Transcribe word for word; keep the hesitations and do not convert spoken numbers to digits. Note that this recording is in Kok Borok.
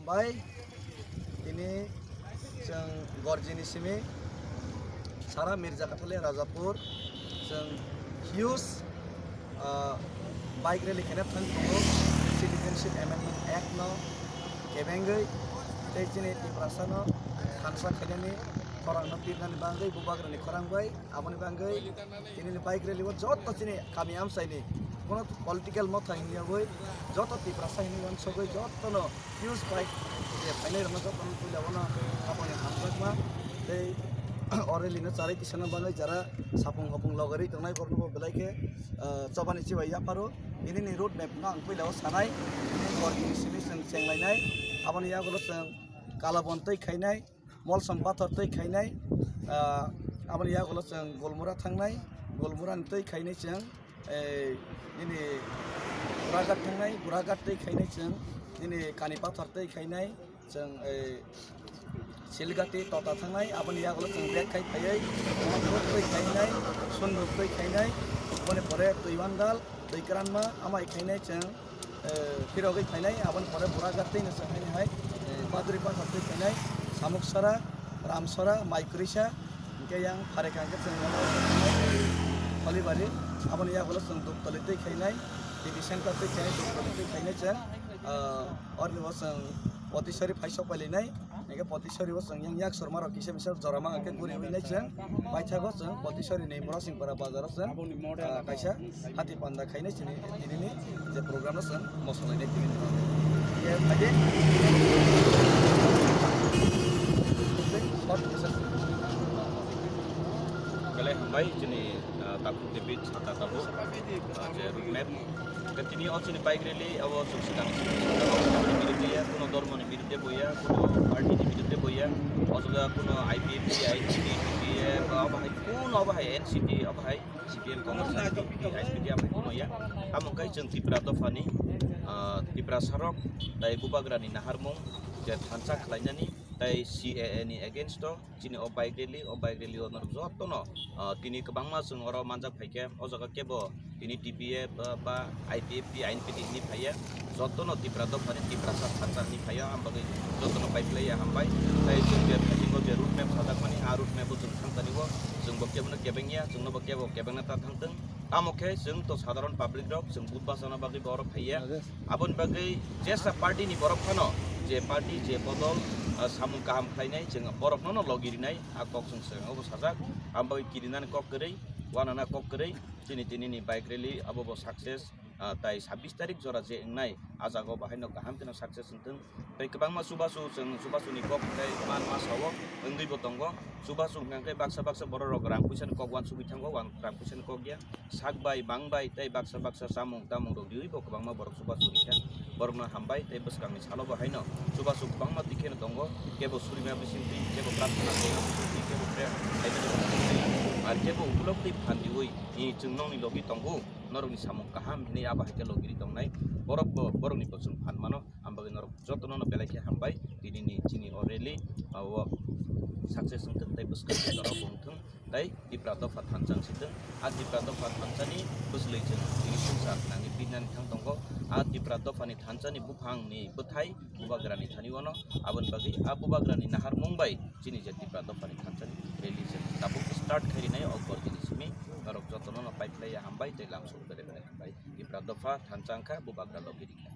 Bai, tini chwng Gorjini simi Sara Mirza Kathali Rajapur chwng huge, ah, bike rally khaina thang tongo, Citizenship Amendment Act no kebengwi tei chini Tiprasa no thansa khainani khorang no pirnani bagwi bubagrani khorang bai. Aboni bagwi tini ni bike rally o joto chini kami amsai ni kono political motha hinwi joto Tiprasa hinwi uansugwi joto no huge bike je phainai rokno joto no puila bono aboni hamjakma tei o rally no charai tisana bagwi jara sapung hopung logari tongnai borok no bo belai khe, ah, chobani chibai yapharo tini ni road map no ang puila o sanai tini ni simi chwng chenglainai aboni yagulo chwng Kalabon tei khainai. Molsom pathor tei khainai, ah, aboni yagulo chwng Golmura thangnai, Golmura ni tei khainai chwng, eh, nini Buraghat thangnai, Buraghat tei khainai chwng, nini Kani pathor tei khainai chwng, eh, Silgati tota thangnai, aboni yagulo chwng bek khai phaiwi, Mondur tei khainai, Sundur tei khainai, aboni pore Tuiwandal, Tuikranma, amai khainai chwng, eh, phirogwi phainai, aboni pore Buraghat tei no chwng haini hai, eh, Badri Pathar tei phainai, Samuksara, Ramsara, Maikrisa, hwnkhe yang Pharekha hwnkhe chwng Kholibari, aboni yagulo chwng Duktoli tei khainai, T V Center tei khainai, Duktoli tei khainai chwng, ah, orni bo chwng Potisari phaisok pailainai. Hingke Potisori o chwng yang yak sorma rok kisa misa jora ma hingke guri wi nai chwng paithago chwng Potisori ni Murasingpara bazar o chwng, ah, kaisa hati panda khainai chini tini ni je program o chwng mosolai nai tini. Ye phaidi. Belai hambai chini, ah, Takhuk David Saka tabuk, ah, je road map. Hingke tini o chini bike rally abo chwng swkang birude ya, kuno dormo ni birude bo ya, kuno party ni birude bo ya, o jaga kuno I P F T, I P F T, I P F T, abo hai kuno abo hai N C P, abo hai C P M, Congress, I P F T, I P F T abo hai kuno ya. Amo kai chwng Tipra dopha ni, ah, Tiprasa rok tai bubagra ni naharmung je thansa khlainani tai C A A ni against o chini o bike rally, o bike rally o norok jotono, ah, tini kwbangma chwng oro manjak phaikhe, o jaga kebo tini T P F, ah, ba I P F T, I N P T hinwi phaiya, jotono Tipra dophani Tiprasa thansa hinwi phaiya, ang bagwi jotono pai phlaiya hambai. Tei chwng je thaisingo je road map sajakmani, a road map o chwng thangtani o chwngbo kebono kebengya, chwngnobo kebo kebengna ta thangtwng. Tamo khe chwng to sadharon public rok chwng vote bachana bagwi bo oro phaiya. Aboni bagwi jesa party ni borok phano je party je bodol, ah, samung kaham khlainai chwng borokno no logi rinai. A kok chwng swkang obo sajak, aboni bagwi kirinani kok kwrwi, wanana kok kwrwi, chini tini ni bike rally abo bo success, ah, tai sabbish tarik jora je wngnai, a jaga o bo haino kaham kheno success wngthung. Tai kwbangma chubachu chwng chubachu ni kok tai man ma sao wngwi bo tongo. Chubachu hwnkha khe baksa baksa borok rok rang puisa ni kok wansugwi thango, wan-, rang puisa ni kok ya. Sak bai, bang bai, tei baksa baksa chamung tamung rok riwi bo kwbangma borok chubachu rikha. Borokno hambai tei bwskangni salo bo haino chubachu kwbangma twi kheno tongo, kebo surima bisingtwi, kebo prarthana bisingtwi, kebo prayer khaimani bisingtwi, ar kebo ukulok twi phan riwi, "Ni chwng nokni logi tongo, norokni samung kaham," hinwi abo hai khe logiri tongnai. Borok bo, borokni bo chwng phan mano, ang bagwi norok jotono no belai khe hambai, tini ni chini o rally, o success wngthung tei bwskang ni jora bo wngthung. Tei Tipra dopha thansa wng sitwng. A Tipra dopha thansani bwswlwi chwng tini swngchar nangwi pinani thang tongo. A Tipra dophani thansani buphangni bwthai bubagrani thani wano. Aboni bagwi a bubagrani naharmung bai chini je Tipra dophani thansani rally chwng tabuk start khai rinai o Gorjini simi. Norok jotono no pai phlaiya hambai tei lamsok bere bere hambai. Tipra dopha thansa wngkha bubagra logi rikha.